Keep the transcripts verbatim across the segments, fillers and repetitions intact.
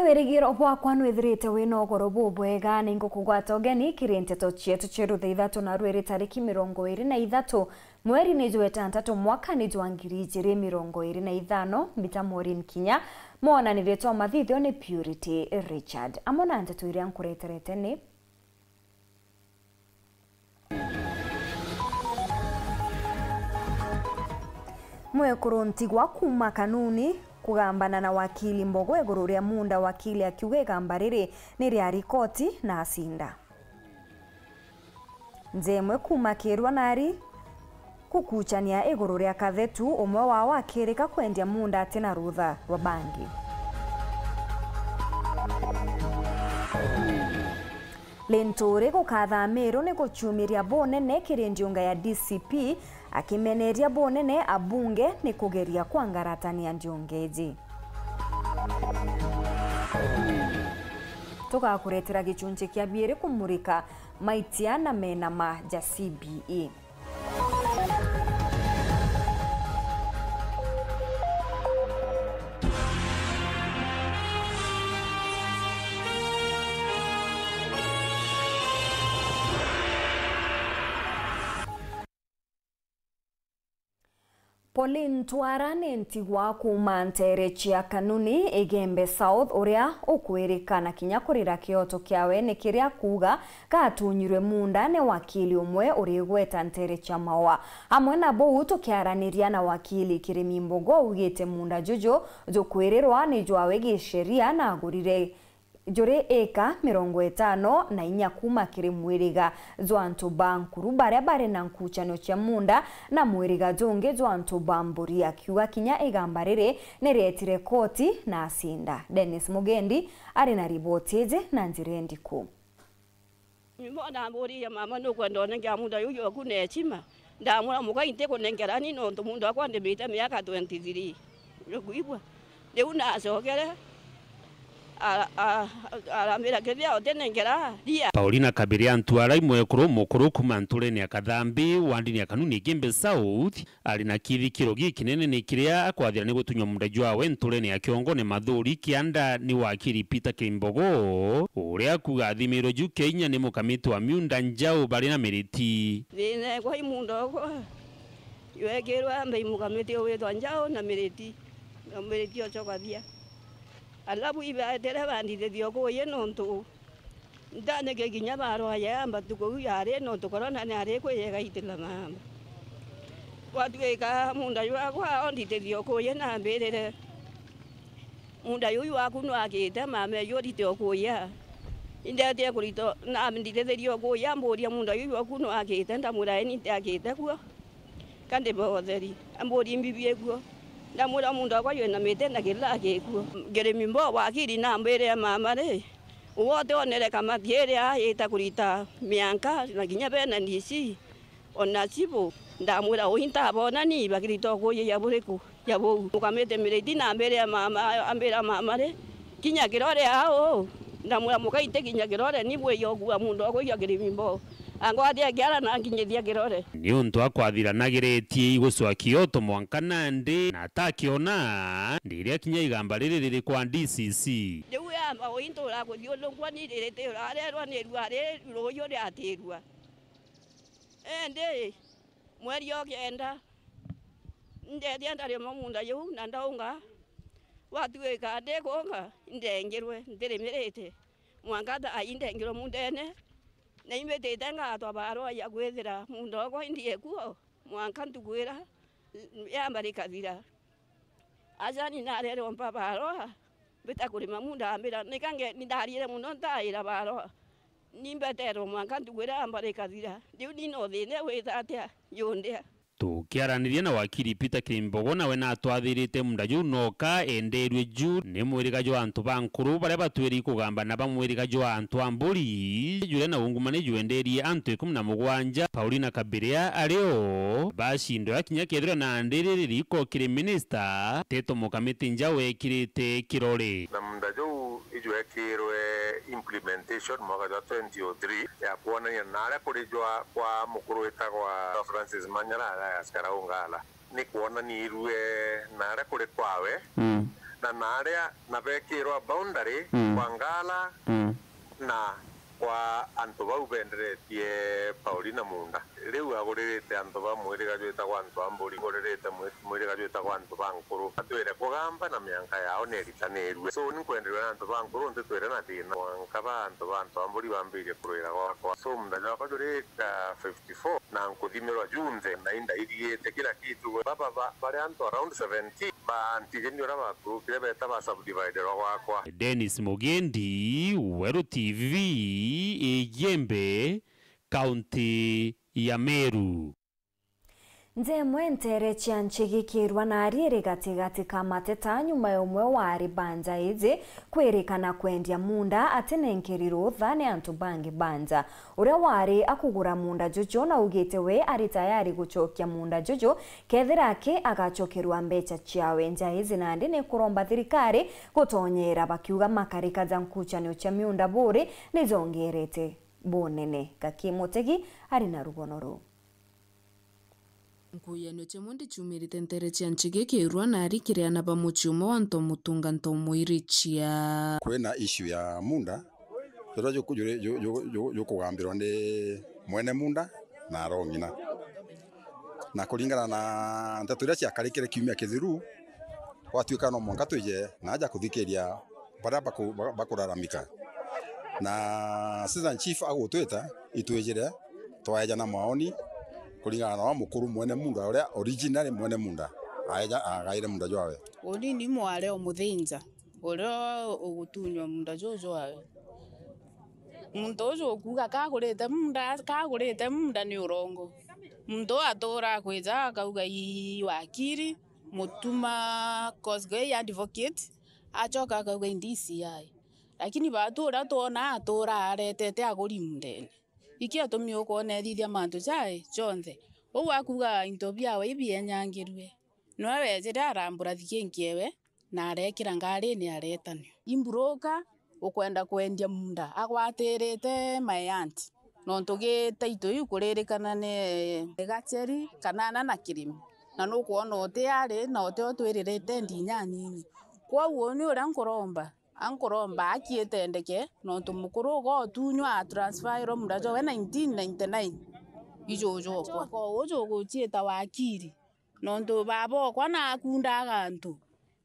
Wirigiro bwakwa nwithirite wina ugoro bubwega, ningukugwata ugeni kiri nteto cietu cia rutha ithatu na rwiri tariki mirongo iri na ithatu mweri ni jwa itantatu mwaka ni jwa ngiri ijiri mirongo iri na ithano. Mbita Maureen Kinya, mwonaniritwe wa mathithio ni Purity Richard. Amwe na nteto iria nkureterete ni Mwekuru Ntigwa kuuma Kanuni kugambana na wakili Mbogo iguru ria muunda, wakili akiuga igamba riri ni ria rikoti na acinda. Njemwe kuuma Kirwa nari kukuchania iguru ria kathetu, umwe wao akirika kwendia muunda atina rutha rwa bangi. Linturi gukatha Meru ni guchumiria bunene kiri ndiunga ya D C P, akimeneria bunene abunge ni kugeria kwangaratania ndiunga iji. Tugakuretera gichunchi kia biiri kumurika maitia na menama ja C B E. Pauline Ntwara ni ntigwa kuuma nteere cia Kanuni, Igembe South, uria ukwirika na kinya kurira kioto kiawe ni kiria kuuga gatunyirwe muunda ni wakili umwe urigweta nteere cia Maua. Amwe na buu, tukiaraniria na wakili Kirimi Mbogo, augite muunda juju jukwirirwa ni jwawe gisheria na agurire juri eka mirongo itano na inya kuuma kiri mwiriga jwa antu ba Nkuru baria bari na nkuchanio cia muunda na mwiriga jungi jwa antu ba Mburi, akiuga kinya igamba riri ni rietire koti na acinda. Dennis Mugendi ari na riboti iji na njira indiku. Nyuma ndamburirie, "Mama, nukwenda unengera muunda juju jwaku na heshima?" Ndamwira, "Muka, intikunengera ni nontu muunda wakwa ndimite miaka twenty-three." Nukwigua? Riu nacokere, ara-, a-, arambira, "Kethira utinengera, ria." Paulina Kabiria Ntwara, mwekuru mukuru kuuma nturene ya Kathambi, wandini ya Kanuni, Igembe South, ari na kithikiro gikinene ni kiria akwathira ni gutunywa muunda jwawe nturene ya Kiongone Mathuri, kianda ni wakiri Peter Kimbogo, uria akuuga athimirwe ju kia inya ni mukamiti wa miunda njau bari na miriti. Thina ekwa i muunda okwa jwekirwe ambe i mukamiti ugwitwa njau na miriti, na miriti ocokathia. Alafu ibaetere bandithithia ukuuji nontu ndanike kinya barua ya matuku iu yari, nontu korona ni ari kwiyega itila mamba. Gwatuika muunda jwakwa ondithithia ukuuji na ambirire, "Muunda juju jwaku nwakite, mama eju urite ukuuji." Indetie kurita, na ndithithirie ukuuji, amburia, "Muunda juju jwaku nwakite?" Ndamwira, "Eni ntiakite kuo." Ka ndi botheri. Amburi mbibi ikuo. Ndamwira, "Muunda wakwa jwina miti na kila gikuo." Kirimi Mbogo wakiri na ambirire, "Mama ri, uwe utionere kamati iria ita kurita mianka na kinya bena D C ona cibu?" Ndamwira, "Ui ntabona ni bakirita ukuuji ja buriku ja buu?" Mukamiti miriti na ambirire, "Mama," ambira, "Mama ri, kinya kirore au." Ndamwira, "Muka, intikinya kirore, ni bwija ukua muunda wakwa jwa Kirimi Mbogo." Angwathia kiara na nkinyithia kirore. Niuntu akwathiranagiritie igucwa kioto mwanka nandi na atakiona, ndiria kinya igamba riri riri kwa D C C. Riu yamba uintura kuthiurunkua ni ririti urarerwa ni rua ri ruuju riatirua. Indi mweri o kenda, ndethia ndarima muunda juu na ndaunga, gwatuika ndikuunga, indengirwe, ndirimirite. Mwanka thaa ii ndengirwe muundene, na imbitite ngatwa barua ya kwithira muunda okwa indie kuo, mwanka ntuku ira yamba rikathira. Aca ni narerwa mpa barua, mbita kurima muunda, ambira, "Nika nge-, ni ndariire mono ntaira barua." Ni mbeterwe mwanka ntuku iria yamba rikathira. Riu ni no thina wita atia yundia? Tukiaraniria na wakiri Peter Kimbogo, nawe natwathirite muunda juu noka enderue ju ni mwiriga jwa antu ba Nkuru baria batwiri kugamba na ba mwiriga jwa antu a Mburi, juria na ungumania jwenderie antu ikumi na mugwanja, Paulina Kabiria ari o. Bacindo ya kinya kethirwa nandi riri riko kiri minista, Teto Mukamiti nja wekirite kirore. Na muunda juu ijwekirwe implementation mwaka jwa twenty oh three ya kwonania naria kuri jwa kwa mukuru witagwa Francis Manyara, Elias Karaungala. Ni kwonanirue naria kuri kwawe, mm, Na, na aria na bekirwa boundary Mm. kwa Ngala Mm. na kwa antu bau benderetie Paulina Munda. Riu aguririte antu ba mwiriga jwitagwa antu a mburi, aguririte mwi-, mwiriga jwitagwa antu ba nkuru. Atwire kugamba na mianka yao ni iritanirue. So, ni nkwenderua na antu ba nkuru, ntitwire na thina. Mwanka ba antu ba antu a mburi bambirie kurwira gwakwa. So, munda jwakwa juri ika fifty-four, na nkuthimirwa junthe, na indaithiite kila kitu. Baba ba, bari antu around seventeen, ba antigeni uria bakurukire beta ba subdividerwa gwakwa. Dennis Mugendi, Weru T V, Igembe, kaunti ya Meru. Nja imwe nteere cia Nchigi Kirwa nari iri gatigati ka mateta nyuma ya umwe wa ari ba nja iji kwirikana kwendia munda atinenkeri rutha ni antu bangi ba nja. Uria wari akugura munda juju naugite we ari tayari gucokia munda juju kethira ki agacokerua mbeca ciawe. Nja iji nandi ni kuromba thirikari gutonyera, bakiuga makarika ja nkucanio cia miunda buri ni jongerete bunene. Gaki Mutegi ari na rugono ruu. Nkuyanio cia mundi ciumirite nteere cia Nchigi Kirwa nari kiri ana ba mucii umwe wa Ntomutunga Ntomuirichia. Kwina issue ya munda juria juku-, ju-, ju-, ju-, ju-, jukugambirwa ni mwene munda na arong'ina. Na kuringana na nteto iria ciakarikire kiumia kithiru, gwatuika no mwanka twije na aja kuthikiria baria baku-, ba-, bakuraramika. Na assistant chief agutwita, itwijire, twaejana maoni kuringana na wa mukuru mwene munda, uria original mwene munda aeja agaire munda jwawe. Uni ni mware o muthinja uria ugutunywa munda juju jwawe. Muntu uju ukuuga kagurite munda, kagurite munda ni urongo. Muntu uu atura akwija akauga ii wakiri, mutuma cause gwe ii advocate, acoka akauga ii D C I. Lakini baatu uria twona atura aretete aguri mundene. Iki atumi ukwona ethithia mantu jai jonthe. Uu akuuga into biawe ibienjangirue. Niwe wejire arambura thikinki ewe, na arekira ngarini aretanua. Imburuka ukwenda kwendia munda agwatirite my aunt, nontu gi title iu kuririkana ni Gacheri kana ana na kirimi, na nukwona uti ari na uti o twiririte ndinya anini. Kwou uni uria nkuromba, ankuromba aki itendeke, nontu mukuru uga utunywa atransferirwe munda jwawe nineteen ninety-nine. Ijuju okwa. Uju uguciita wakiri. Nontu baaba okwa naakundaga antu,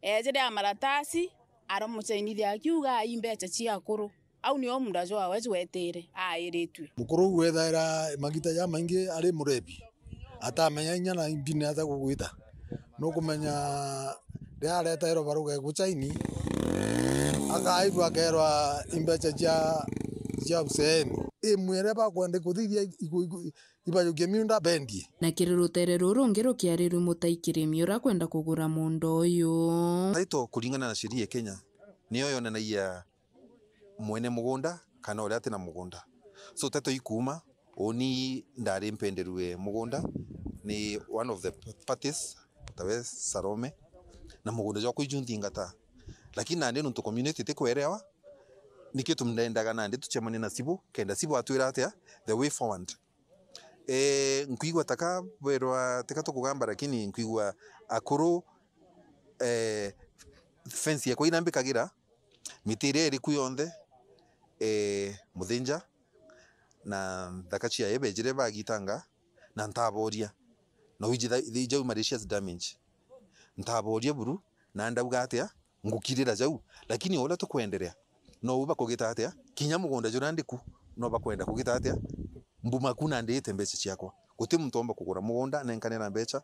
eejire a maratasi, aramucainithia akiuga, "Ii mbecha cia akuru." Au nio munda jwawe jwetire, airitue. Mukuru uu wethaira magita jamaingi ari murebi, atamenya inya na imbini aja gugwita. Nukumenya riria aretairwa baruga igucaini, akaigua akerwa imbecha cia, cia useeni. Imwire bakwenda kuthithia igu-, igu-, ibajukie miunda bendie. Na kiri rutere ruru rungi rukiarirua mutai kirimi urakwenda kugura munda uyu. Title kuringana na sheria ya Kenya niyo yonanagia mwene mugunda kana uria ati na mugunda. So title ikuuma, uni ndari mpenderue mugunda ni one of the parties, tawe Salome, na mugunda jwakwa iju nthingata. Lakini nandi nontu community itikwerewa, nikio tundendaga nandi tucemanie na cibu, kenda cibu atwira atia the way forward. Eh, nkwigua taka bwerwa tika tukugamba, lakini nkwigua akuru, eh, fence yakwa ira mbikagira, miti iria iri ku yonthe, eh, muthinja na nthaka ciaye bejire bagitanga, na ntaboria, na wiji tha-, thi-, jau malicious damage. Ntaboria buru, na ndauga atia, ngukirira jau. Lakini o uria tukwenderea, no u bakugita atia, kinya mugunda juria ndi ku, no bakwenda kugita atia, mbuma ku na ndiite mbeca ciakwa. Guti muntu omba kugura mugunda nenkanira mbeca,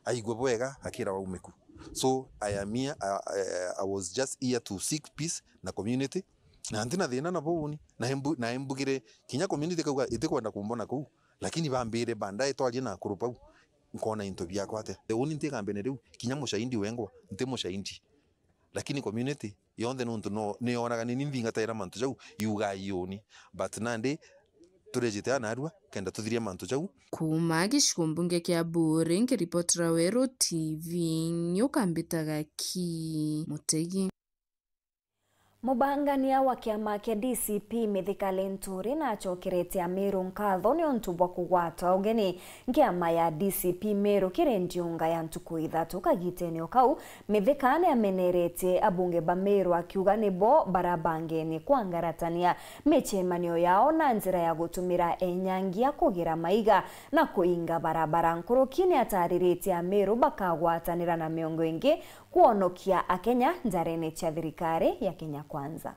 aigua bwega, akira waume ku. So, I am here, I, I, I was just here to seek peace na community. Na ntina thina nabo uni, na imbu-, na imbugire, kinya community kauga itikwenda kumbona kuu, lakini bambire bandae twarie na akuru bau, nkona into biakwa atia. The uni ntigambene riu, kinya mushaindi wengwa, nti mushaindi. Lakini community yonthe nontu no, niyonaga nini nthingataira mantu jau, yugaa iuni. But nandi turejite anarua, kenda tuthirie mantu jau. Kuuma gicigo mbunge kia Buuri, nkiripotera Weru T V, nyuka mbitaga ki Mutegi. Mubangania wa kiama kia D C P Mithika Linturi nacokeretie Amiru nkatho niuntu bwa kugwata ugeni nkiama ya D C P Miru kiri ndiunga ya ntuku ithatu. Kagitene o kau, Mithika niameneretie abunge ba Miru akiuga nibo barabangenie kwangaratania micemanio yao na njira ya gutumira enyangia kugira maiga na kuinga barabara. Nkuruki niatariritie Amiru bakagwatanira na miongo ingi kwonokia Akenya njarene cia thirikari ya Kenya Kwanza.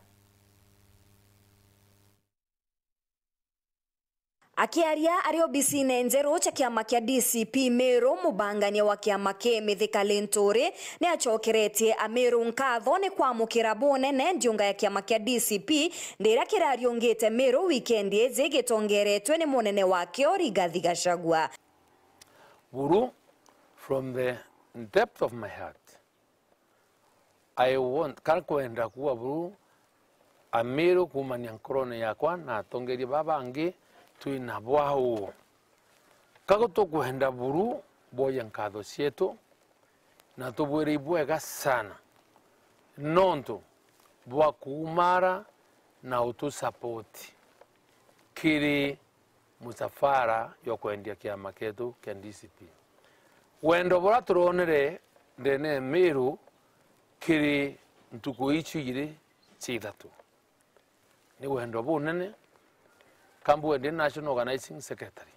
Akiaria ari obisine njeru cia kiama kia D C P Miru, mubangania wa kiama ki Mithika Linturi niacokeretie Amiru nkatho ni kwamukira bunene ndiunga ya kiama kia D C P ndiria kirariungite Miru wikendi iji gitongeretwe ni munene wakio Rigathi Gachagua. Buru, from the depth of my heart, I want, kana kwenda kuuga buru, Amiru kuumania nkorone yakwa na atongeria baba bangi twi nabo au. Kago tukwenda buru bwoye nkatho cietu na tubwire ibwega sana nontu bwa kuumara na utusapoti kiri musafara jwa kwendia kiama kietu kia D C P. Wendo buria turonere ndene ya Miru kiri ntuku ici ijiri cia ithatu ni wendo bunene. Ka mbwire ndi National Organizing Secretary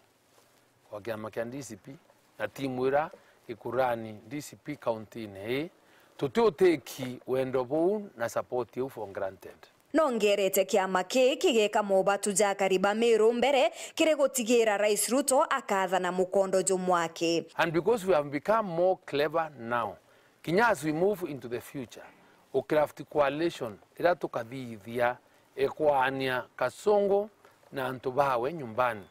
wa kiama kia D C P na timu iria ikurani D C P kaunti-ini ii, tutiutiki wendo buu na support iu for granted. Nongerete kiama kii kigeka mobatu ja akari ba Miru mbere kiri gutigira Rais Ruto akathana mukondo jumwaki. And because we have become more clever now, kinya as we move into the future, u craft coalition iria tukathithia ikwaania Kasongo na antu bawe nyumbani,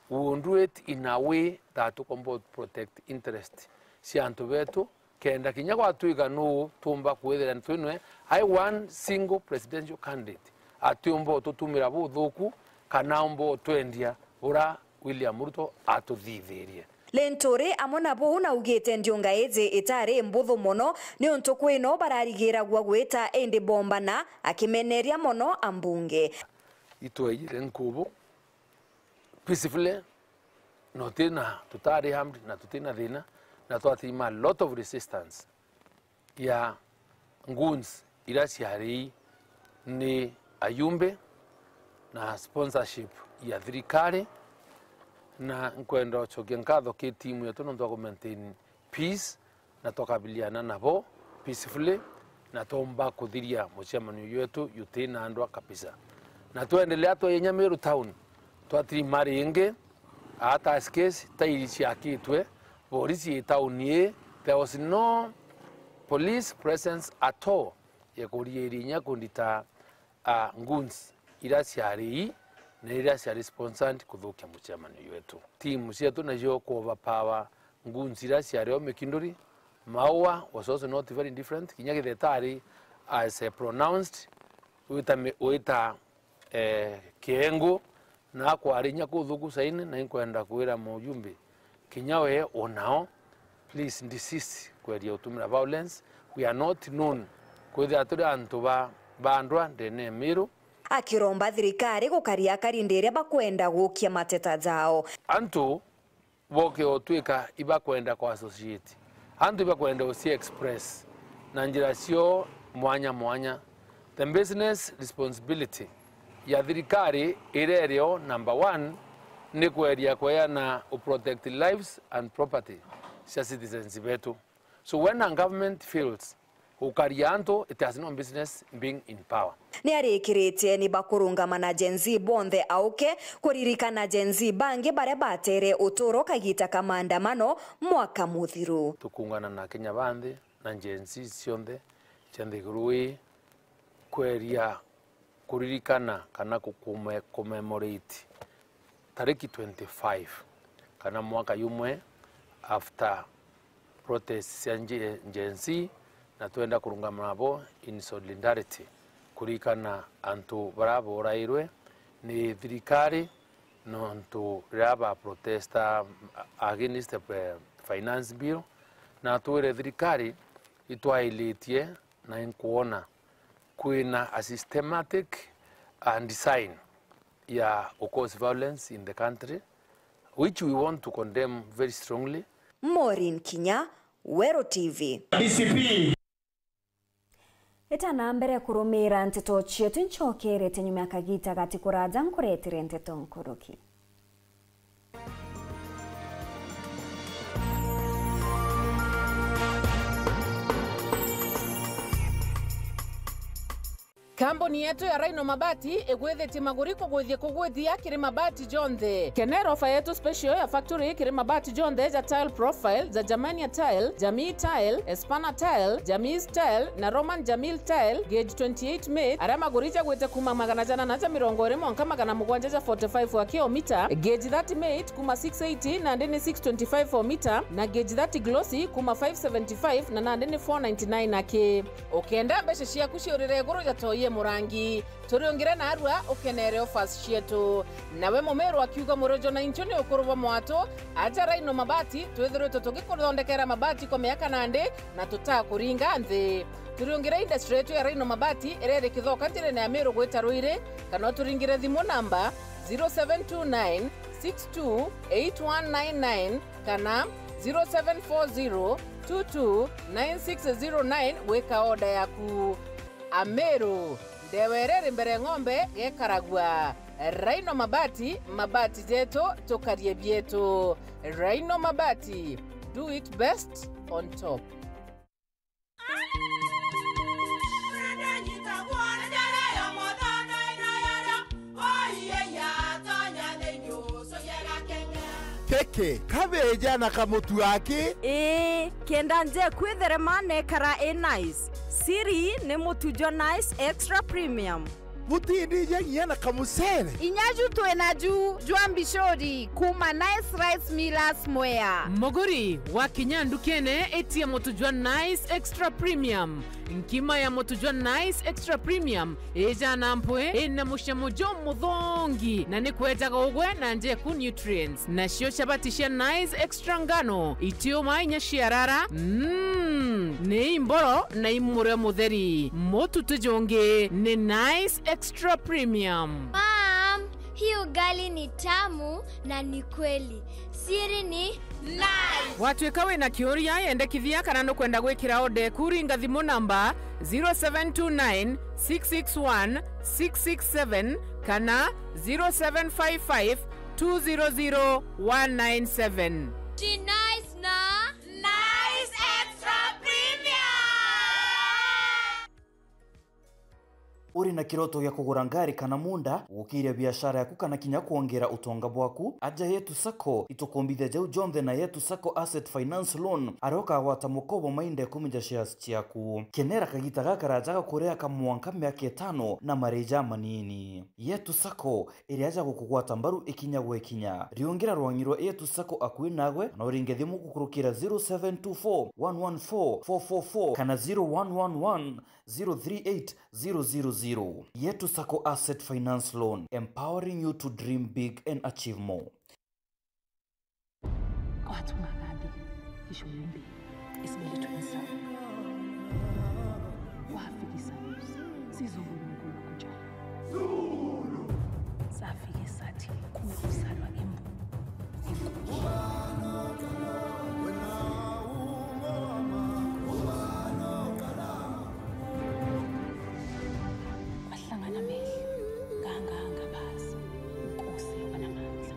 we will do it in a way that tukomba protect interest cia antu betu, kenda kinya gwatwika nuu tuumba kwithira twinwe ai one single presidential candidate, atiumba ututumira buthuku kana umba utwendia bura William Ruto atuthithirie. Linturi amwe na buu naugite ndiunga iji itari mbuthu mono niuntu kwino bararigiragua gwita indi bombana, akimeneria mono ambunge. Itwejire nkubu peacefully, na utina, tutari armed na tutina thina, na twatima a lot of resistance ya goons iria ciari ni ayumbe na sponsorship ya thirikari, na nkwenda ucokia nkatho ki timu yetu nontu wa ku maintain peace na twakabiliana nabo peacefully, na twomba kuthiria mucemanio jwetu jutina ndwa kabisa. Na twendelea twainya Meru town, twatirima ringi, aa task case tairi ciakitwe, borisi i town ii, there was no police presence at all ya kuriiria inya kundita a goons iria ciari ii na iria ciari sponsored kuthukia mucemanio jwetu. Timu cietu nacio ku overpower goons iria ciari o Mikinduri, Maua was also not very different, kinya Githeta ari as, eh, pronounced wita mi-, wita, eh, kiengu na akwarinya kuthuku saini, na inkwenda kwira mujumbe kinya we unao, please desist kweria utumira violence. We are not known kwithira turi antu ba, ba ndwa ndene ya Miru. Akiromba thirikari gukaria akari ndiria bakwenda gukia mateta jao. Antu boke otwika ibakwenda ku associate, antu ibakwenda uci express na njira cio mwanya mwanya. The business responsibility ya thirikari iria irio number one ni kweria kweana u protect lives and property cia citizens betu. So when a government fails, gukaria antu, it has no business being in power. Niarikiritie ni bakurungama na Gen Z bonthe auke kuririkana Gen Z bangi baria batere uturo kagita ka maandamano mwaka muthiru. Tukungana na Kenya banthi na Gen Z cionthe cia nthiguru ii kweria kuririkana kana ku-, kume-, commemorate tariki twenty-five, kana mwaka jumwe after protest cia Nje-, Gen Z, na twenda kurungama nabo in solidarity, kuririkana antu baria borairwe ni thirikari nontu riria ba protesta against the finance bill, na twire thirikari itwailitie na inkwona Kwina a systematic and design ya ku cause violence in the country, which we want to condemn very strongly. Maureen Kinya, Weru T V. D C P. Itana mbere kurumira nteto cietu, ncokerete nyuma ya kagita gati kuraja nkuretere nteto nkuruki. Kambuni yetu ya Rhino Mabati igwithitie maguri kugwithia kugwithia kiri mabati jonthe. Kenera ofa yetu special ya factory kiri mabati jonthe ja tile profile, ja Germania tile, Jamii tile, Espana tile, Jamii tile na Roman Jamil tile, gauge twenty-eight mate, aria maguri jagwite kuma magana jana na ja mirongo iri mwanka magana mugwanja ja forty-five wa kilomita, gauge thirty mate kuma six eighty nandi ni six twenty-five o mita, na gauge thirty glossy kuma five seventy-five na nandi ni four ninety-nine aki. Ukenda mbeca ciaku ciurire iguru ja toi e murangi, turiungire narua ukenere offers cietu. Nawe mumiru akiuga murojo na inchu ni ukuru bwa mwatu, aja Rhino Mabati, twithiritwe tugikuthondekera mabati kwa miaka nandi na tutakuringa nthi. Turiungire industry yetu ya Rhino Mabati iria iri Kithoka njirene ya Miru gwita Ruiri, kana uturingire thimu namba zero seven two nine six two eight one nine nine kana zero seven four zero two two nine six zero nine gwika order yaku. Ameru, ndewa iria iri mbere ng'ombe gekaragua. Rhino Mabati, mabati jetu, tukarie bietu. Rhino Mabati, do it best on top. Keke, kabeja na kamutu aki? Ii, kenda nje kwitherema nekara i nice. Siri ni mutu jwa Nice Extra Premium. Butindija nginya na kamucere? Inya ju twina ju jwa mbicuri kuma Nice Rice Millers Mwea. Muguri, wakinya ndukene, itia mutu jwa Nice Extra Premium. Nkima ya mutu jwa Nice Extra Premium ijana mpwi, ina mucamo jumuthongi, na ni kwejaga ugwe na njeku nutrients. Nacio chabati cia Nice Extra ngano, itiuma inya ciarara, mm, ni imboro na imurio mutheri. Mutu ti jungi, ni Nice Extra Premium. Mom, hii ugali ni tamu na ni kweli. Siri ni Nice. Watwika wina kiuria, yendekithia kana nukwenda gwikira order eku, ringa thimu namba zero seven two nine six six one six six seven kana zero seven five five two zero zero one nine seven. Ti Nice na Nice Extra Premium. Uri na kiroto gia kugura ngari kana munda, gukiria biashara yaku kana kinya kwongera utonga bwaku? Aja Yetu Sacco, itukumbithia jau jonthe na Yetu Sacco Asset Finance Loan, aria ukagwata mukobo mainda ikumi ja shares ciaku. Kenera kagita gakaraja ga kuria ka mwanka miaka itano na marii jamanini. Yetu Sacco iri aja gukugwata mbaru ikinya gwa ikinya. Riungira rwang'i rwa Yetu Sacco akui nagwe, na uringe thimu gukurukira zero seven two four one one four four four four kana zero one one one zero three eight zero zero zero. Yetu Sacco Asset Finance Loan, empowering you to dream big and achieve more. Watung'ang'athi gicumbi is built to inside. Wafikisa sizungulu mkulu kuja. Safi gisati kumekusarwa imbu. Wahlangana mehli, nganganga basi, Nkosi yoba namandla.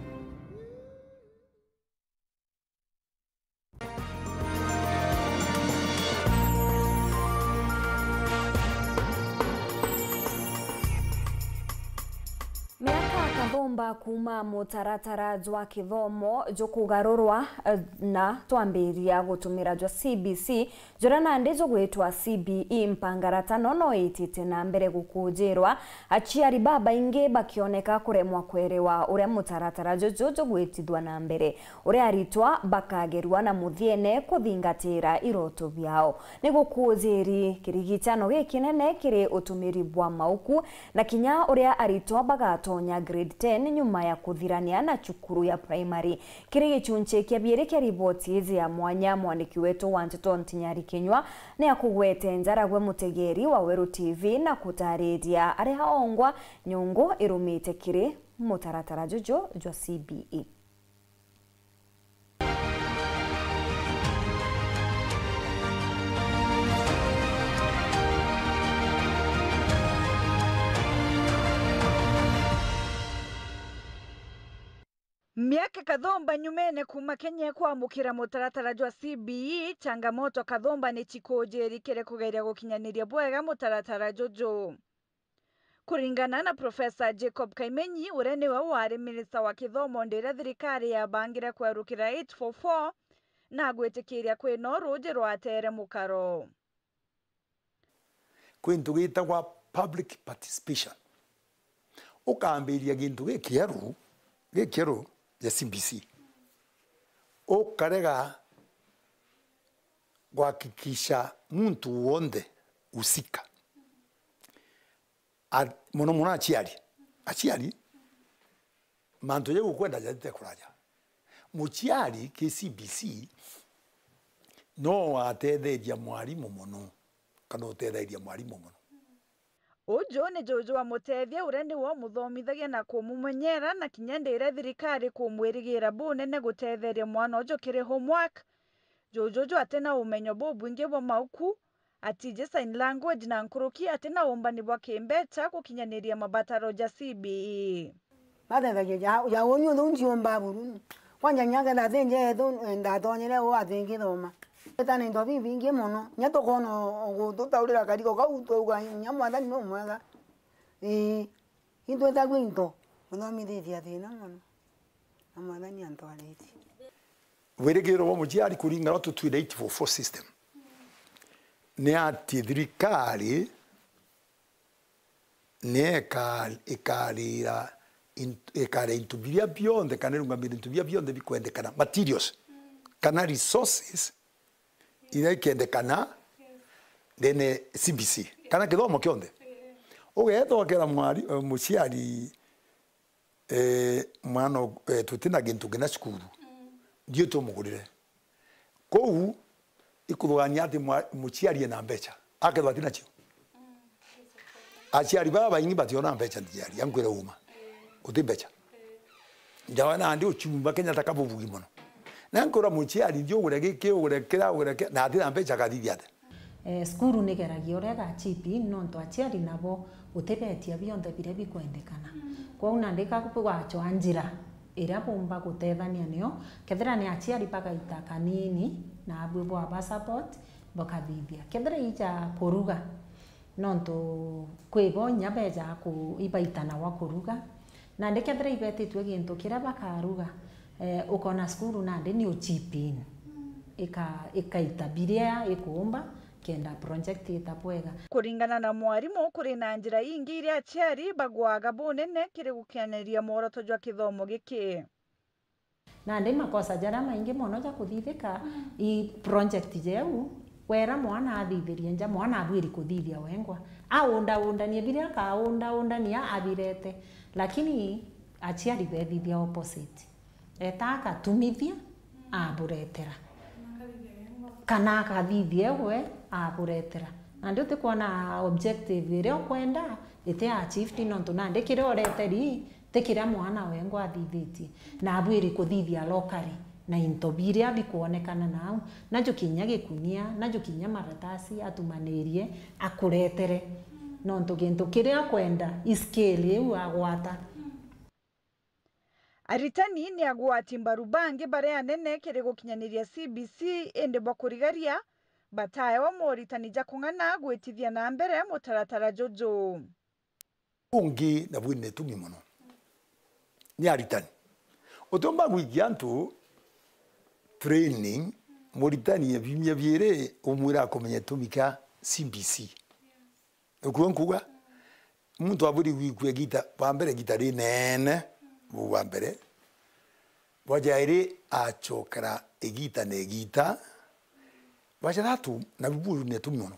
Miaka kathumba kuuma mutaratara jwa kithomo jukugarurwa, eh, na twambiria gutumira jwa C B C, juria nandi jugwitwa C B E, mpangaratano no itite na mbere gukujirwa, aciari babaingi bakioneka kuremwa kwerewa uria mutaratara juju jugwitithua na mbere, uria aritwa bakagerua na muthiene kuthingatira iroto biao. Ni gukujiri kirigitano gikinene kiri utumiri bwa mauku na kinya uria aritwa bagatonya grade ten nyuma ya kuthirania na cukuru ya primary. Kiri gichunchi kia biiri kia riboti iji ya mwanya, mwandiki wetu wa nteto Ntinyari Kinyua ni akugwete njara gwe mutegeri wa Weru T V na kutariria aria aongwa nyungu irumite kiri mutaratara juju jwa C B E. Miaka kathumba nyumene kuuma Kenya ikwamukira mutaratara jwa C B E, changamoto kathumba ni chikujiri kiri kugeria gukinyaniria bwega mutaratara juju. Kuringana na Professor Jacob Kaimenyi, uria niwe wari minista wa kithomo ndiria thirikari yabangire kwerukira eight four four, na gwitikiria kwina ruuji rwatere mukaro. Kwi ntugi itagwa public participation. Ukambiria gintu gikieru, gikieru ja C B C. Ukarega gwakikisha muntu wonthe usika. A-, mono mono aciari. Aciari, mantu jau ukwenda jathite kuraja. Muciari ki C B C no atetheria mwarimu mono, kana utetheria mwarimu mono. Uju ni juju wa Mutethia, uria niwe umuthomithagia na kumumenyera, na kinya ndiria thirikari kumwirigira bunene gutetheria mwana uju kiri homework. Juju ju ati na umenyo bubwingi bwa mauku, atiji sign language, na nkuruki ati na umbani bwa kimbecha gukinyaniria mabataro ja C B E. Batethagia ja, ja uni unthu nciumba buruni. Kwanja nyaga na thinje ethu, ndatonyere u atingithoma. Twita na into bibingi mono. Nya tukona gututaurira karigo kau, twauga, nya Mwathani ni umwega. Ii, itwitagua into. Uthomithitie thina mono. Na Mwathani antwaritie. Wirigiro bwa muciari kuringana na tutuire eight four four system. Ni ati thirikari ni eka-, ikarira in-, ikaria into biria bionthe, kana irungamire into biria bionthe bikwendekana, materials, kana resources iria ikendekana ndene C B C, kana kithomo kionthe. Ugeethokera mwari-, eh, muciari, eh, mwana, eh, tutina gintu kina cukuru, ndiu tumugurire. Kou ikuthugaania ati mwa-, muciari ena mbecha, akethirwa atinacio. Aciari baba baingi bationa mbecha njiari, ankwire uma. Guti mbecha. Njawa nandi uchumi bwa Kenya taka bubugi mono. Na nkwira muciari, nthi ugure giki, ugure kira, ugure kira, na atina mbecha akathithia atia? Eh, cukuru nigeragia uria iga chip in, nontu aciari nabo utibetia bionthe biria bikwendekana. Kwou nandi ka-, gwachwa njira iria bumba gutethania nio, kethira ni aciari bagaita kanini, na abui bwaba support, bakathithia. Kethira ija kuruga, nontu kwi bo inya beja ku-, ibaitanawa kuruga. Nandi kethira ibetitue gintu kiria bakaruga, eh, ukona cukuru nandi ni u chip in. Ika-, ikaita biria ikuumba, kenda project ita bwega. Kuringana na mwarimu, kuri na njira ingi iria aciari bagwaga bunene kiri gukinyaniria mworoto jwa kithomo giki. Nandi makosa jaria maingi mono ja kuthithika, i project jeu, wera mwana athithirie nja, mwana abwiri kuthithia wengwa. Aundaundanie biria akaundaundania abirete. Lakini aciari bethithia opposite. Eta akatumithia, aburetera. Kana akathithia egwe, aburetera. Nandi utikwona objective iria ukwenda iti achieved, nontu nandi kiria ureteri ti kiria mwana wengwa athithitie. Na abwiri kuthithia locally na into biria bikwonekana nau. Naju kinya gikunia, naju kinya maratasi atumanirie, akuretere. Nontu gintu kiria akwenda, i skill iu agwata. Aritani ni agwati mbaru bangi baria anene kiri gukinyaniria C B C, indi bwa kurigaria, bataewa moritani ja kung'ana gwitithia na mbere mutaratara juju. Ungi nabu ni itumi mono ni aritani. Utiumba gwikia antu training, muritani ya biumia biiri umwira akumenya itumi kia C B C. Nikuo nkuuga, muntu abwiri gwikua igita, bwa mbere igita rinene, buu bwa mbere. Bwa jairi acokera igita na igita. Bwa jathatu, na buu ni itumi mono.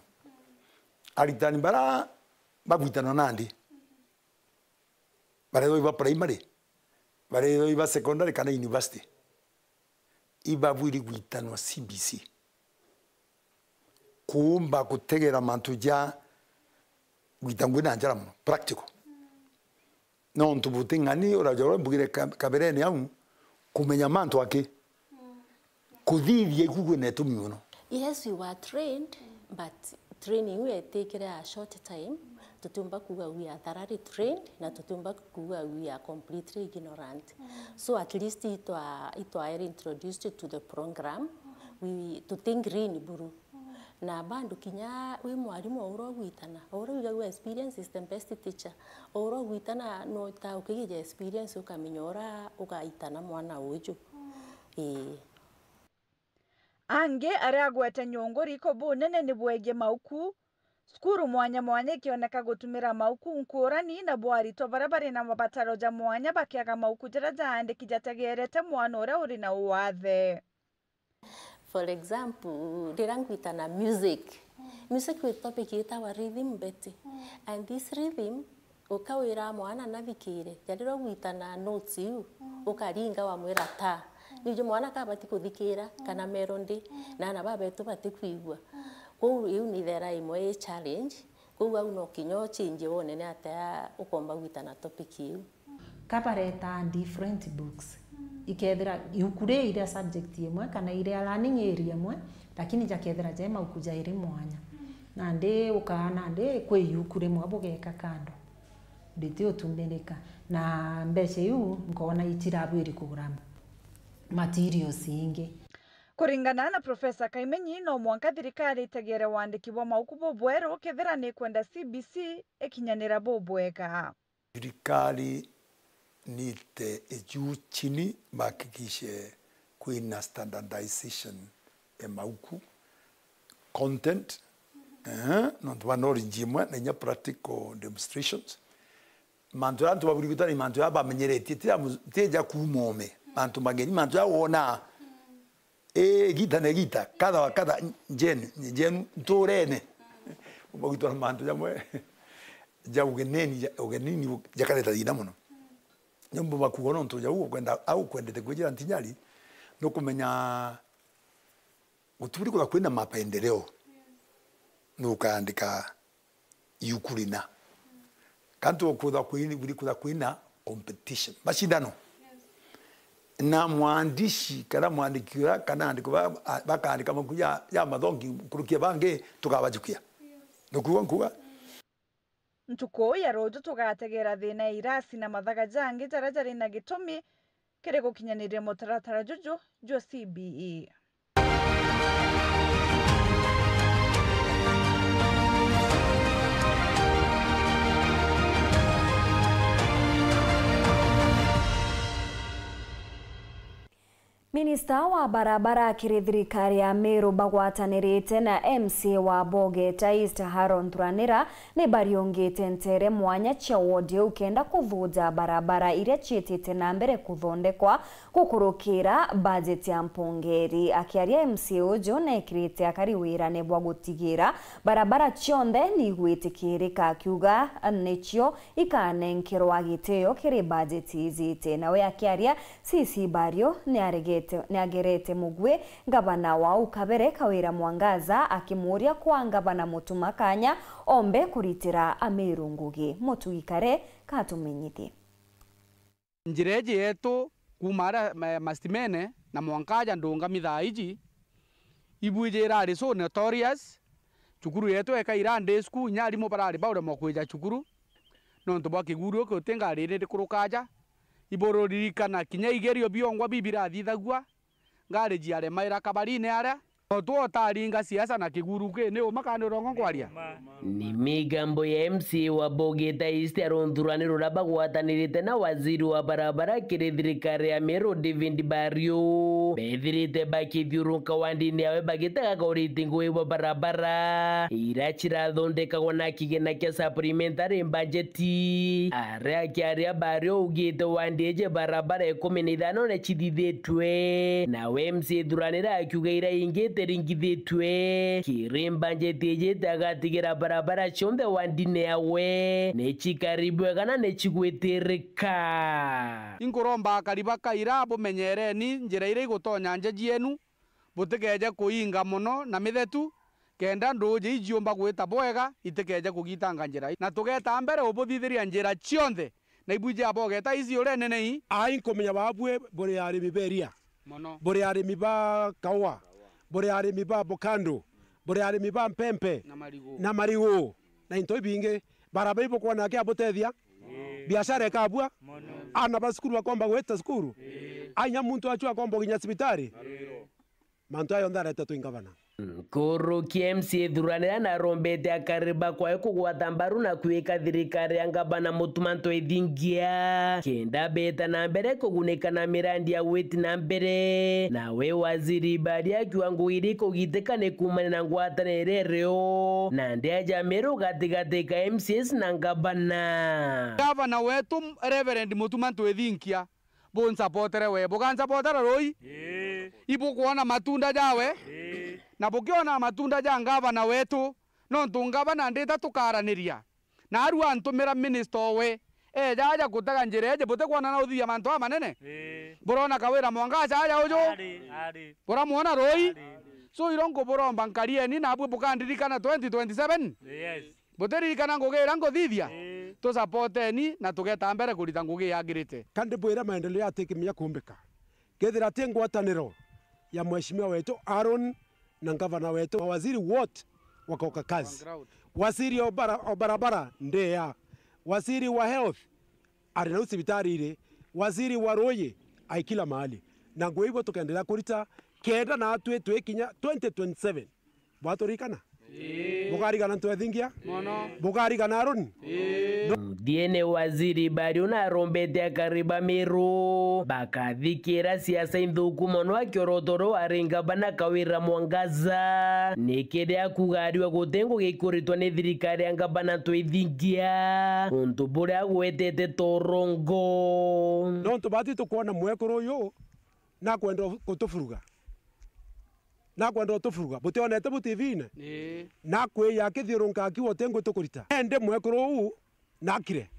Aritani bara bagwitanwa nandi. Barethwa iba primary, barethwa iba secondary kana university, ibabwiri gwitanwa C B C. Kuumba gutegera mantu ja gwita ngugi na njara mono, practical. Nontu buti ng'ani, uraja uria mbugire ka-, kaberene au, kumenya mantu aki. Kuthithia iku kwina itumi mono. Yes, we were trained, but training iu yetikire a short time. Tutiumba kuuga we are thoroughly trained, na tutiumba kuuga we are completely ignorant. So at least itwa-, itwaere introduced to the program, we, tuti green buru. Na bado kinya wi mwarimu, o uria ugwitana, o uria wigagua experience is the best teacher. O uria ugwitana, no ta ukigija experience ukamenya uria ugaitana mwana uju. Ii. Angi aria agwete nyunguri iko bunene ni bwegie mauku. Cukuru mwanya mwanya ikioneka gutumira mauku nkurani na bwaritwa baria bari na mabataro ja mwanya bakiaga mauku jaria jaandiki jategerete mwana uria uri na uwathe. For example, riria ngwitana music, music wi topic yitawa rhythm beti. And this rhythm, ukawira mwana nathikire, ja riria ugwitana notes iu, ukaringa wamwira ta. Niju mwana kabati kuthikira, kana melody, na ana babetu batikwigua. Kwou iu ni ithera imwe i challenge, kwou au no kinya uchinjie wone ni atia ukomba gwitana topic iu. Ka bareta different books, ikethira iuku ri iria subject imwe kana iria learning area imwe, lakini jakethira je mauku jairi mwanya. Nandi ukaa nandi kwi iuku rimwe bugeka kando, riti utumirika. Na mbeca iu nkona itirabwiri kugura materials ingi. Kuringana na Professor Kaimenyi, no mwanka thirikari itegere wandiki bwa mauku bubweru kethira nikwenda C B C ikinyanira bubwega. Thirikari niite ijuu chini, bahakikishe kwina standardization ya mauku, content, eh, nontu bwa knowledge imwe na inya practical demonstrations. Mantu jaria antu baburi gwita ni mantu jaria bamenyeretie, ti ja mu-, ti ja kuuma ome. Mantu mageni, mantu jaria wonaa. Ii, igita na igita, kadha wa kadha, njenu, njenu, nturene. Umba gwitwa na mantu jamwe ja ugeneni, ja ugenini bu-, jakareta thina mono. Nyombo bakuga nontu jau ukwenda, au ukwendete kwijira ntinyari, nukumenya guturi kutha kwina mapendeleo, nukandika iuku rina. Kantu kutha kwini, buri kutha kwina competition, mashindano. Na mwandishi kana mwandiki uria kana andiko ba-, a-, bakandika makuja ya mathongi nkuruki ya bangi, tukabajukia. Nukuo nkuga. Ntuku ya ruju tugategera thina ya irasi na mathaga jangi jaria jari na gitumi kiri gukinyaniria mutaratara juju jwa C B E. Minista wa barabara kiri thirikari ya Meru bagwatanirite na M C A wa Bogeta East Haron Thuranira ni bariungite ntere mwanya cia ward iu kenda kuthuja barabara iria ciitite na mbere kuthondekwa gukurukira bajeti ya mpungeri. Akiaria, M C A uju nekirite akari wirane bwa gutigira barabara cionthe ni igwitikirika, akiuga nicio ikanenkerwa gitio kiri bajeti ijite. Nawe akiaria, C C Bario niaregete, niagerete mugwi ngavana wa au kabere Kawira Mwangaza akimuria kwa ngavana Mutuma kanya ombe kuritira Ameru ngugi. Mutugi Kare katumenyithie. Njira iji yetu kuuma aria ma-, mastimene na mwanka aja ndungami thaa iji, ibwiji irari so notorious. Cukuru yetu eka irandi cukuru, inya arimu barari bauremwa kwija cukuru nontu bwa kiguru uki uti ngari iri ndikuruka aja. Ibururirikana kinya igerio biongwa bibi birathithagua, ngari ciarema ira kabarine aria. No tu utaringa siasa na kiguru ki ni uma kana ni urongo nkwaria? Ni migambo ya M C A wa Bogeta East Haron Thuranira uria bagwatanirite na waziri wa barabara kiri thirikari ya Meru David Bario. bethirite bakithiurunka wandini yawe bagitaga kauriti ngugi bwa barabara ira cirathondekagwa na kigina kia supplementary budget. Aria akiaria bari ugite wandi iji barabara ikumi na ithano ni cithithitue, nawe M C A Thuranira akiuga ira ingi itiringithitue. Kiri budget iji agatigira barabara cionthe wandini yawe ni cikari bwega na ni cigwitirika. Inkuromba akari ba Kaira, bumenyereni njira iria igutonya nja cienu, butikeje kuinga mono na mithetu, kenda nduuji ijiumba gwita bwega, itikeje kugitanga njira. Na tugeta mbere ubuthithiria njira cionthe, na ibwiji abogeta iciure nene ii. Ai nkumenya babue buri arimi ba iria, mono, buri arimi ba kaua, buri arimi ba avocado, buri arimi ba mpempe na marigu, na marigu, na into ibingi. Barabara ibukwona ki abutethia? Ii. Biashara ikabua? Mono. Ana ba cukuru bakomba gwita cukuru? Ii. Ainya muntu acu akomba ginya cibitari? Ii. Mantu aya onthe aretetwe i ngavana. Nkuruki M C A Thuranira narombete akari bakwae kugwata mbaru na kwika thirikari ya ngavana Mutuma M'Ethingia kenda beta na mbere kugunika na mirandi ya gwiti na mbere. Nawe waziri Ibari akiuga ngugi iria ikugitika ni kuumania na ngwataniro iria irio na ndea ja Meru gatigati ka M C As na ngavana. Ngavana wetu Reverend Mutuma M'Ethingia, bunsapotere we, bugansapotera rui? Ii. Ibukwona matunda jawe? Ii. Na bukiona matunda ja ngavana wetu, nontu ngavana ndita tukaraniria, na aru antumira minister owe, eja aja gutega njira iji, butikwona na uthithia mantu amanene? Ii. Burona Kawira Mwangaza aja uju? Ari, ari. Buramwona rui? Ari. So, iro nkuburomba nkarieni, nabui bukandirikana twenty twenty-seven? Yes. Butiririkana ngugi iria nkuthithia? Ii. Tusapoteni na tugeta mbere kurita ngugi yagirite. Ka ndibwire maendeleo yatikimenya kuumbika? Kethira ti ngwataniro ya mheshimiwa wetu Aaron na ngavana wetu, mawaziri wote wakoka kazi. Waziri wa bara-, wa barabara ndia, waziri wa health ari nau cibitari iri, waziri wa ruuji ai kila mahali. Na ngugi ibio tukendelea kurita kenda natwi twikinya twenty twenty-seven. Bwaturirikana? Ii. Bukarigana M'Ethingia? Mono. Bukarigana Aroni? Ii. Muthiene waziri Ibari narombete akari ba Meru bakathikira siasa inthuku mono akiorotoro ari ngavana Kawira Mwangaza. Ni kiria kuuga ariwa guti ngugi ikuritwa ni thirikari ya ngavana M'Ethingia, untu buria agwetete ta urongo. Nontu bati tukwona mwekuru uyu nakwenda gutufuruga. Nakwenda utufuruga. Butionete bu T V-ine? Ii. Nakwiya akithiurunka akiuga uti ngugi tukurita. Indi mwekuru uu nakire.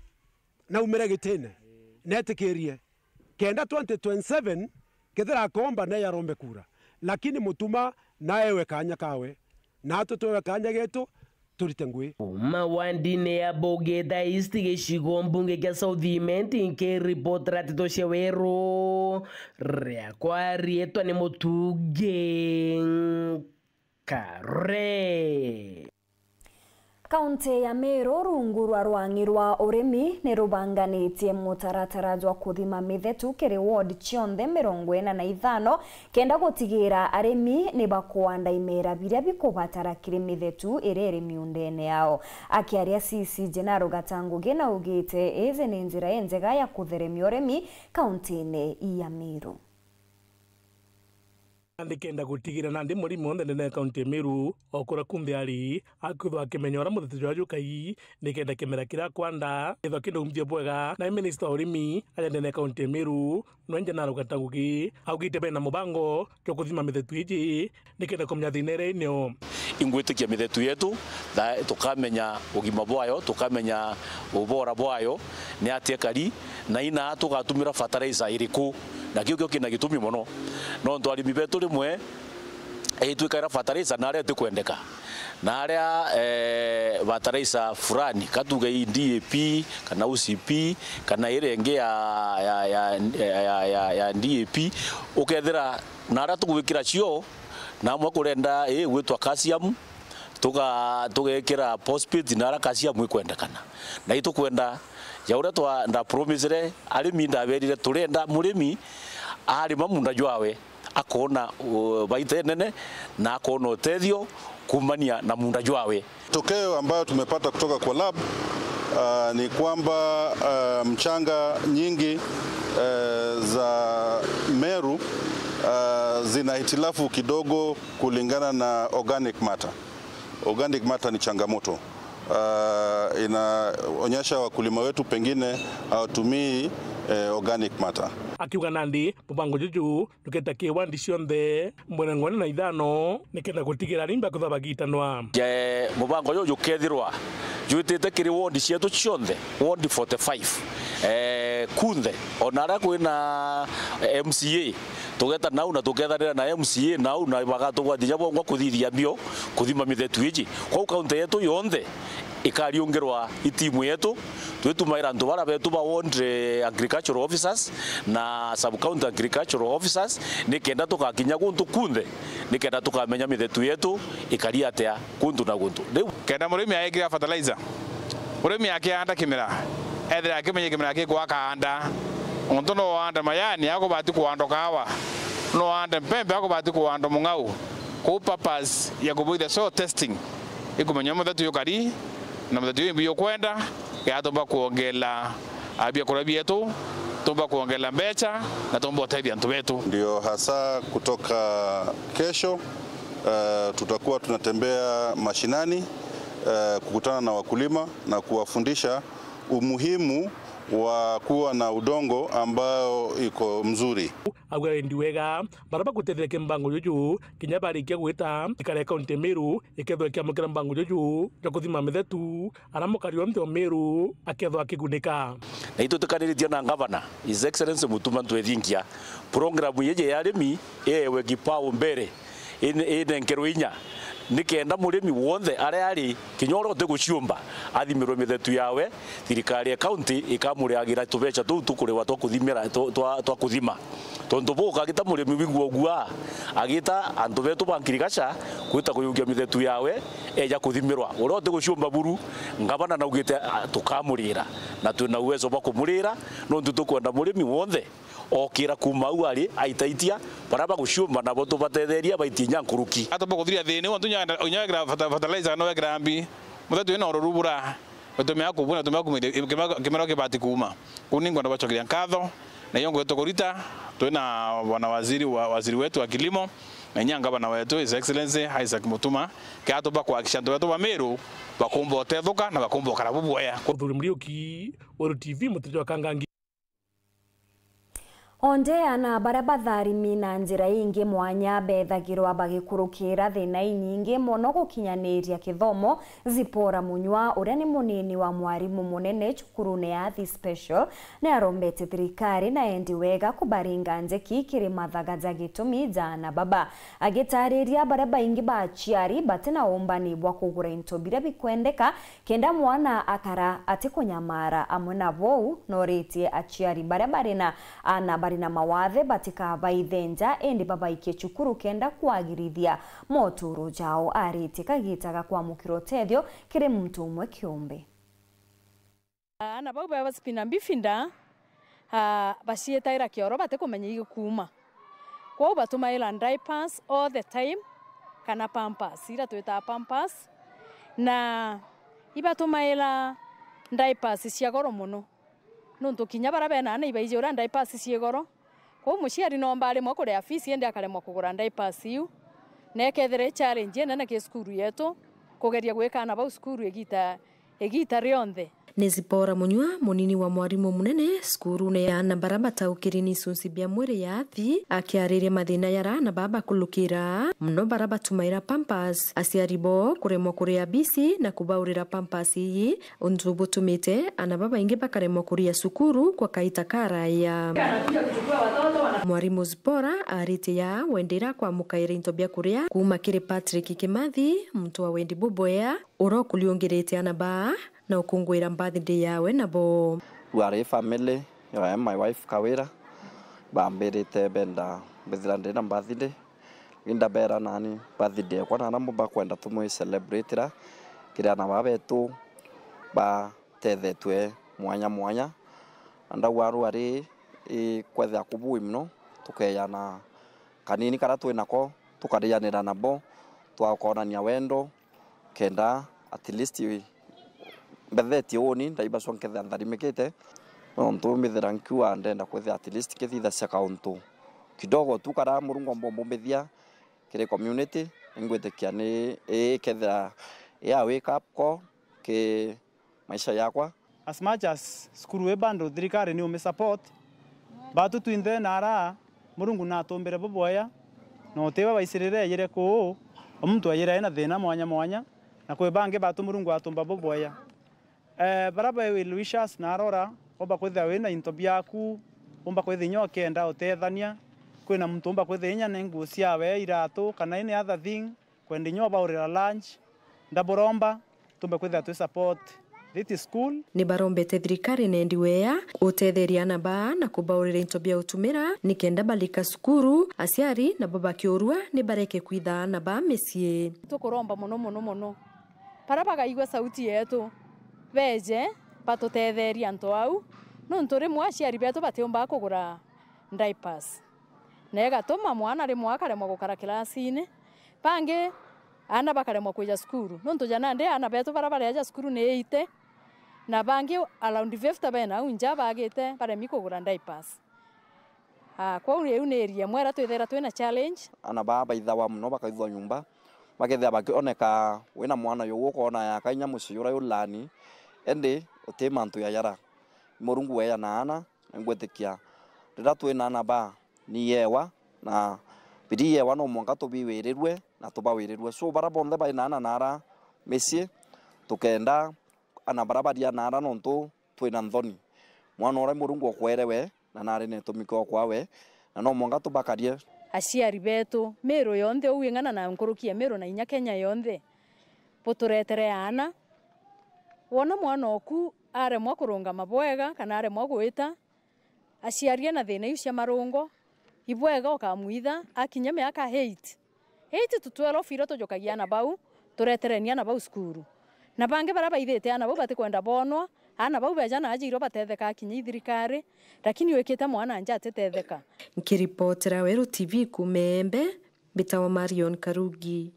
Naumire gitine. Netikirie. Kenda twenty twenty-seven, kethira akomba, naye arombe kura. Lakini Mutuma naewe kanya kawe. Natwi twewe kanya getu, turite ngugi. Kuuma wandine ya Bugita East, gicigo mbunge kia South Imenti, nkiripotera nteto cia weru, riakwa riitwa ni Mutungi Kare. Kaunti ya Meru, rungu rwa rwang'i rwa urimi, ni rubanganitie mutaratara jwa kuthima mithetu kiri ward cionthe mirongo ina na ithano, kenda gutigira arimi ni bakwanda imera biria bikubatara kiri mithetu iria iri miundene yao. Akiaria C C Gennaro Gatangugi naugite iji ni njira injega ya kutheremia urimi kauntine ya Meru. Nandi kenda gutigira nandi murimi wonthe ndene ya kaunti ya Meru okura kumbe ari, akwithwa akimenya uria muthetu jwawe jukai, nikenda kimera kiria akwanda kethwa kina umithio bwega. Nae minista wa urimi aja ndene ya kaunti ya Meru, Nwenja na Rugatangugi augite bena mubango jwa kuthima mithetu iji nikenda kumenya thina iria inio. Ingwitikia mithetu yetu, tha-, tukamenya ugima bwayo, tukamenya ubora bwayo ni atia ikari, na ina tugatumira fertilizer iriku. Na kiu kio kina gitumi mono, nontu arimi betu rimwe itwikaira fertilizer na aria itikwendeka. Na aria, eh, fertilizer fulani, ka tuge ii D A P, kana O C P, kana iria ingi ya, ya, ya, ya, ya, ya D A P, ukethira na aria tugwikira cio, na amwe kurenda ii gwitwa calcium, tuga-, tugekira phosphate na aria calcium ikwendekana. Na itukwenda ja uria twa-, ndapromisire arimi, ndaberire turenda murimi arima munda jwawe, akona, uh, baita inene na akona utethio kumania na munda jwawe. Matokeo ambayo tumepata kutoka kwa lab, uh, ni kwamba, uh, mchanga nyingi, uh, za Meru, uh, Zina hitilafu kidogo kulingana na organic matter. Organic matter ni changamoto. Ah, inaonyesha wakulima wetu pengine hawatumii, eh, organic matter. Akiuga nandi, mubango juju jukite ki wandi cionthe murengone na ithano, nikenda gutigira arimbi bakuthaba gitanwa. Je, mubango juju jukethirwa jwitite kiri ward cietu cionthe, ward forty-five, eh, kunthe, ona aria kwina M C A, tugeta nau na tukethanira na M C A nau, na bagatugwatia bongwa kuthithia mbio kuthima mithetu iji. Kwou kaunti yetu yonthe ikariungirwa i timu yetu, twitumaira antu bara betu ba ward, eh, agricultural officers na sub county agricultural officers, nikenda tugakinya guntu kunthe, nikenda tukamenya mithetu yetu ikari atia guntu na guntu. Riu kenda murimi aikira fertilizer, murimi akianda kimera, ethira akimenya kimera giki akaanda. Untu no waande majani, akubati kuanda kawa, no waande mpembe, akubati kuanda mung'au. Kuu purpose ya kubuithia soil testing ikumenya muthetu yukari na muthetu yimbi yukwenda, yatumba kuongela, ah, biakuria bietu, tumba kuongela mbecha na tumba utethia antu betu. Ndio hasa kutoka kesho, eh, tutakuwa tunatembea mashinani, eh, kukutana na wakulima na kuwafundisha umuhimu wa kuwa na udongo ambao iko mzuri. Auga wendi wega bara bagutetheria kimbango juju, kinya barikia gwita ikare kaunti ya Meru ikethwa ikiamukira mbango juju jwa kuthima mithetu, ara mukari onthe o Meru akethwa akigunika. Na itutikaniritie na ngavana, His Excellency Mutuma Ntwethingia, programu yiji ya arimi iyewe kipao mbere, ine-, inenkerwe inya, nikenda murimi wonthe aria ari, kinya uria utiguciumba, athimirwe mithetu yawe, thirikari ya kaunti ikamuriagira tubeca tuu tukuriwa twa kuthimira, twa, twa, twa kuthima. Tontu buu, ukagita murimi wigua ugua, agita antu betu ba ngirigaca gwita kuyukia mithetu yawe, eja kuthimirwa. Uria utiguciumba buru, ngavana naugite, a, tukamurira, na twina uwezo bwa kumurira, nontu tukwenda murimi wonthe okira kuuma au ari, aitaitia, baria baguciumba nabo tubatetheria baitie inya nkuruki. Atomba kuthiria thini, ontu inya, inya wekira fata-, fertilizer kana wekira mbi, muthetu wina ururu bura, utumia kubuna, utumia kumithia, kimero, kimero kibati kuuma. Kuu ni ngwenda bacokeria nkatho, na iyo ngugi tukurita, twina bwana waziri wa, waziri wetu wa kilimo, na inya ngavana wetu, His Excellency Isaac Mutuma, kiatumba kuhakikisha antu betu ba Meru bakumba utethuka na bakumba ukara bubwea. Uthuri Muriuki, Weru T V, muteja wa Kangangi. Onde ana baria batharimi na njira ingi mwanya bethagirwa bagikurukira thina inyingi mono gukinyaniria kithomo. Zipora Munywa, uria ni munini wa mwarimu munene cukurune ya Athi Special, ni arombete thirikari na endi wega kubaringa njeki kiri mathaga ja gitumi ja ana baba. Agitariria baria baingi ba aciari batina umbani bwa kugura into biria bikwendeka, kenda mwana akara atikunyamara. Amwe na bou, noritie aciari baria bari na ana bari na mawathe batikabaithe nja, indi babaikie cukuru kenda kwagirithia moturo jao. Aritie kagita ga kwamukira utethio kiri muntu umwe kiumbe. Ana bau ba spina bifida, ah, bacietaira kioro batikumenya igikuuma. Kwou batumaira diapers all the time, kana pampers, iria twitaga pampers, na ibatumaira diapers cia goro mono, nontu kinya baria bena ana ibaiji uria diapers cii goro. Kwou muciari nomba arimwe kuria fees, indi akaremwa kugura diapers iu, na ikethira i challenge inene ki cukuru yetu kugeria gwika ana bau cukuru igita, igita rionthe. Ni Zipora Munywa, munini wa mwarimu munene cukurune ya ana baria bataukiri ni isunci bia mwiri ya Athi, akiariria mathina jaria ana baa bakurukira, mono baria batumaira pampers, aciari boo kuremwa kuria bisi na kubaurira pampers ii, untu butumite ana babaingi bakaremwa kuria cukuru kwa kaita karaya. Mwarimu Zipora aritie ya wendera kwamukaira into bia kuria kuuma kiri Patrick Kimathi, muntu wa wendi bubwea, uria ukuriungirite ana baa na ukunguira birthday yawe nabo. Riu ari family ya my wife Kawira, bambirite benda mbithira ndina birthday. Indabeera nani birthday ekwa na aria bakwenda tumwi celebrate-ra kiri ana baa betu batethetue mwanya mwanya. Na ndauga rwari ikwethira kubui mono, tukeyana kanini karia twinako, tukarianira nabo, twakonania wendo, kenda at least mbethetie uuni ndaibacwa nkethira ntharimikite, nontu mbithira nkiuga ndenda kwithira at least kithithacia kauntu Kidogo tu kara Murungu omba umbumithia kiri community, ingwitikia ni ikethira ya wake up call ki maisha yakwa. As much as cukuru ii bado thirikari ni umi support, batu twinthe nara Murungu natumbire bubwega, na utiwe waicirire eyire kuu, o muntu eyire ena thina mwanya mwanya, na kwi bangi batu Murungu atumba bubwega. Eh, bara be well wishers na arora, umba kwithira wina into biaku, umba kwithira inya ukienda utethania, kwina muntu umba kwithira inya ni nguo ciawe, iratu, kana any other thing, kwenda inya ubaurira lunch, ndaburomba, tumbe kwithira twi support this school. Ni barombete thirikari nendi wea utetheria ana baa na kubaurira into bia utumira nikenda balika cukuru, aciari nabo bakiurua ni bareke kwitha ana baa micii. Tukuromba mono mono mono bara bagaigua sauti yetu, beje batutetherie antu au, nontu rimwe aciari betu batiumbaga kugura diapers, na igatuma mwana rimwe akaremwa gukara kirasini, bangi ana bakaremwa kwija cukuru, nontu ja nandi ana betu bara bari aja cukuru ni eighty, na bangi around fifty bena au nja bagite baremi kugura diapers. Ah, kwou riu ni area imwe iria twithaira twina challenge. Ana baa baithawa mono, bakaithwa nyomba, bakethira bakioneka wina mwana uyu ukoona yaka inya mucii uria yu lani, indi uti mantu ya yara. Murungu weya na ana, na ngwitikia riria twina ana baa ni yewa, na biri yewa no mwanka tubiwirirue na tubawirirue. So bara bonthe baina ana nara micii, tukenda ana bara baria nara nontu twina nthoni. Mwana uria Murungu okwerewe, na nari na itumi kiokwa we, na no mwanka tubakarie. Aciari betu, Meru yonthe uu ing'ana na nkuruki ya Meru na inya Kenya yonthe, buturetere aana. Wona mwana oku aremwa kurungama bwega kana aremwa gwita, aciari ena thina iu cia marungo, ibwega ukamwitha akinya miaka eight. Eight to twelve iria tujukagia aana bau, turetereni aana bau cukuru. Na bangi baria baithite aana bau batikwenda boonwa, aana bau beja na aja irio batetheka kinya i thirikari, lakini wikite mwana nja atitetheka. Nkiripotera Weru T V kuuma Embe, mbitawa Marion Karugi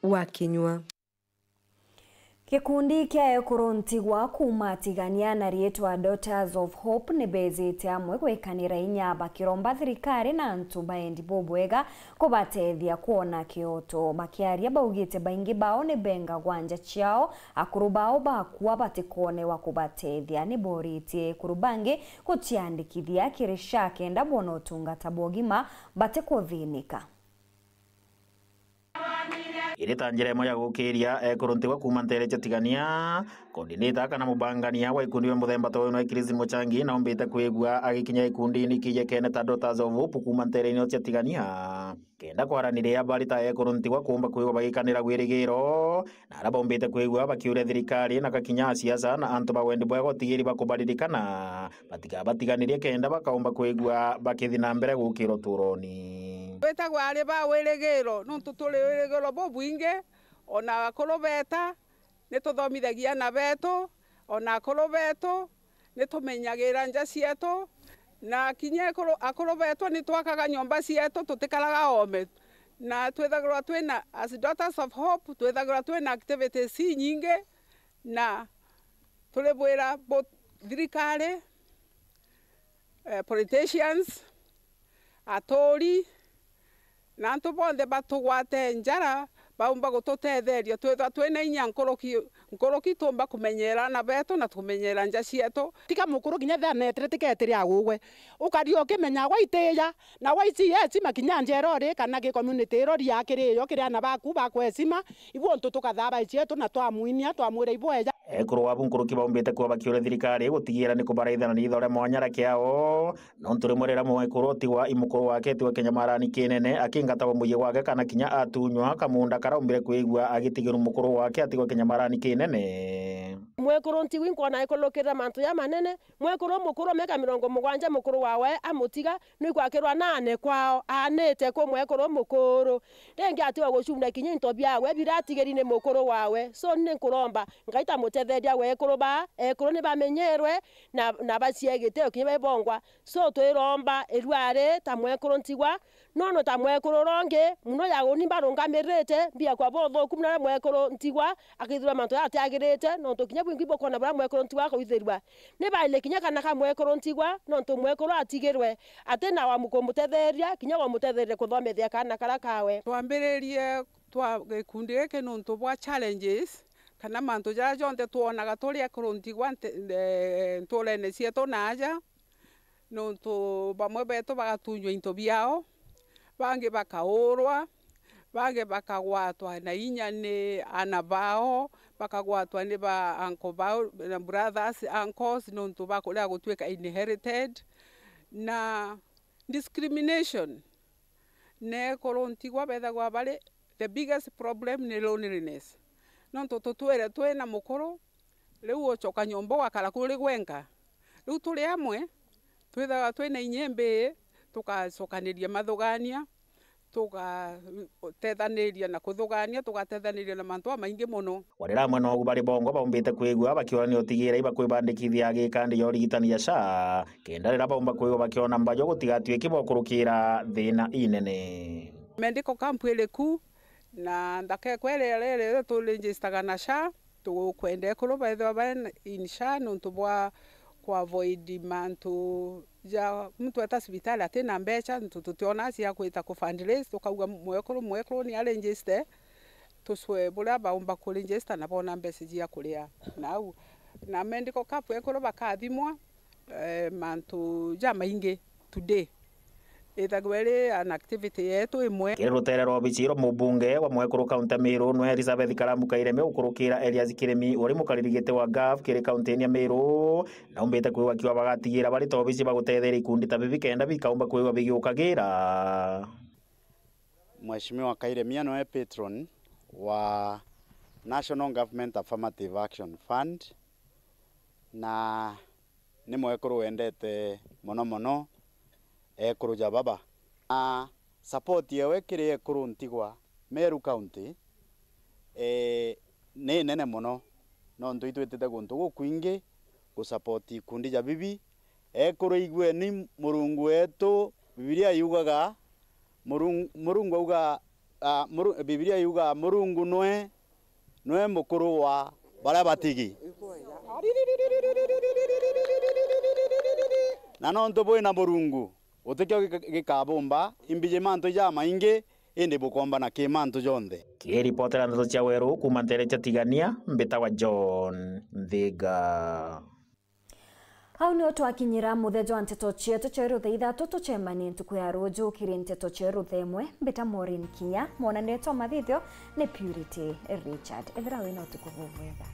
wa Kinyua. Gikundi kia ekuru ntigwa kuuma Tigania na riitwa Daughters of Hope ni beejite amwe gwikanira inya bakiromba thirikari na antu ba endi bubwega kubateethia kwona kioto. Bakiaria baugite baingi bao ni bengagwa nja ciao, akuru bao bakua batikonewa kubateethia. Ni booritie ekuru bangi guciandikithia kiri SHA kenda boona utungata bwa ugima batikuthinika. Iri ta njira imwe ya gukiria ekuru ntigwa kuuma nteere cia Tigania, coordinator kana mubangania wa ikundi bia muthemba ta uyu nwe Chris Muchangi na umbite kwigua agikinya ikundini kiijekene ta Daughters of Hope kuuma nteerene cia Tigania, kenda kwaraniria bari ta ekuru ntigwa kuumba kwigua bagikanira gwirigiro, na aria baumbite kwigua bakiuria thirikari na gakinya asiasa na antu ba wendi bwega utigiri bakubaririkana. Batiga-, batiganirie kenda bakaumba kwigua bakithi na mbere gukira uturoni. Twitagwa ari ba wirigiro, nontu turi wirigiro bubwingi, ona akuru beeta ni tuthomithagia aana beetu, ona akuru beetu ni tumenyagira nja cieetu, na kinya akuru, akuru beetu ni twakaga nyomba cieetu, tutikaraga oome, na twithagirwa twina, as Daughters of Hope, twithagirwa twina activities inyingi, na turibwira bu-, thirikari, eh, politicians, aturi, na antu bonthe batugwate njara, baumba gututetheria twithwa twina inya nkuruki, nkuruki tuumba kumenyera aana beetu na tumenyera nja cieetu. Tiga mukuru kinya ethira neetire tiketire agugwe. Ukari ukimenya gwa itiija, na gwa ici heshima kinya njera uri kana ki community irori akiri yo kiri aana baku bakwa heshima, ibu untu tukathaa bai cieetu na twamwinia, twamwira ibweja. Ekuru abu nkuruki baumbite kuba bakiuria thirikari gutigiira ni kubaraithana na itho ria mwanya ria kiao, nontu rimwe riria mwekuru utigwa i mukuru wake atigwa kinyamarani kinene, akingatagwa mucii gwake kana kinya atunywa kamunda karia aumbire kwigua agitigirwa mukuru wake atigwa kinyamarani kinene. Mwekuru ntigwi nkwona aikulukirira mantu jamanene, mwekuru mukuru wa miaka mirongo mugwanja mukuru wawe amutiga, ni kwakirwa naane kwao, aanite kwi mwekuru mukuru. Ringi atigwa gucunda kinya into biawe biratigiri ni mukuru wawe. So, ni nkuromba Ngai ta mutetheria wa ekuru baa, ekuru ni bamenyerwe na, na bacie gitio kinya baibongwa. So, twiromba irua ri ta mwekuru ntigwa, nono ta mwekuru rongi, muno ya uni mbarungamirite, mbia kwa buthuku muno na mwekuru ntigwa, akithirwa mantu jaa atiagirite, nontu kinya Ingi bukona buria mwekuru ntigwa akuithirua. Ni baile kinya kana ka mwekuru ntigwa, nontu mwekuru atigirwe, ati na wa kumutetheria, kinya wa mutetheria kuthomethia kana kara kawe. Twambiririe twa gikundi giki nontu bwa challenges, kana mantu jaria jonthe twonaga turi ekuru ntigwa nte-, eh, nturene cietu na aja. Nontu bamwe betu bagatunywa into biao, bangi bakaurwa, bangi bakagwatwa na inya ni ana bao, bakagwatwa ni ba uncle bao, na brothers, uncles, nontu bakurega gutuika inherited, na discrimination. Na ekuru ntigwa bethagwa bari, the biggest problem ni loneliness. Nontu tutwire twina mukuru, riu ucoka nyomba ugakara kuri gwenka. Riu turi amwe, twithagwa twina inya imbii, tugacokaniria mathugania, tugatethaniria na kuthugania, tugatethaniria na mantu jamaingi mono. Warira amwe nogu bari bongwa baumbite kwigua bakionania utigira ibakwibandikithia gikandi ya urigitani ya SHA, kenda riria baumba kwigua bakiona mbajo gutigatuiki bokurukira thina inene. Medical camp iri ku, na nthaka ekwa iria riri turegistaga na SHA, tukwenda ekuru bethirwa bari in SHA nontu bwa kuavoid mantu ja muntu eta cibitari atina mbeca, nontu tutiona cia kwita ku fundraise, tukauga mwekuru, mwekuru ni aregister, tucwe buria baumba kuregister na bona mbeca cia kuria nau. Na medical camp ekuru bakathimwa, eh, mantu jamaingi today. Ithagwa iri an activity yetu imwe. Kiri rutere rwa obici rwa mubunge wa mwekuru kaunti ya Meru, nwe Elizabeth Karambu Kaireme, ukurukira Elias Kirimi, uri mukariri giti wa gov kiri kaunti ya Meru, na umbite kwigua akiuga bagatigira bari ta obici bagutetheria ikundi ta bibi kenda bikaumba kwigua bigiukagira. Mheshimiwa Kairemia noe patron wa National Government Affirmative Action Fund, na ni mwekuru wendete mono mono ekuru ja baba. Na support yewe kiri ekuru ntigwa Meru County, eh, ni nene mono, nontu itwitite guntu gukwingi gu support ikundi ja bibi. Ekuru igueni Murungu wetu, Bibilia yugaga, Murung-, Murungu auga, ah, Muru-, Bibilia yugaga, "Murungu nwe, nwe mukuru wa baria batigi." Na nontu bwina Murungu, gutikio gika-, gikabumba, imbiji mantu jamaingi, indi bukombana ki mantu jonthe. Kiripotera ndeto cia Weru kuuma ntere cia Tigania, mbitagwa John Nthiga. Au nio twakinyira muthia jwa nteto cietu cia rutha ithatu. Tucemanie ntuku ya ruju kiri nteto cia rutha imwe. Mbita Maureen Kinya, mwonanire twa mathithio ni Purity Richard. Ethira wina utuku bubwega.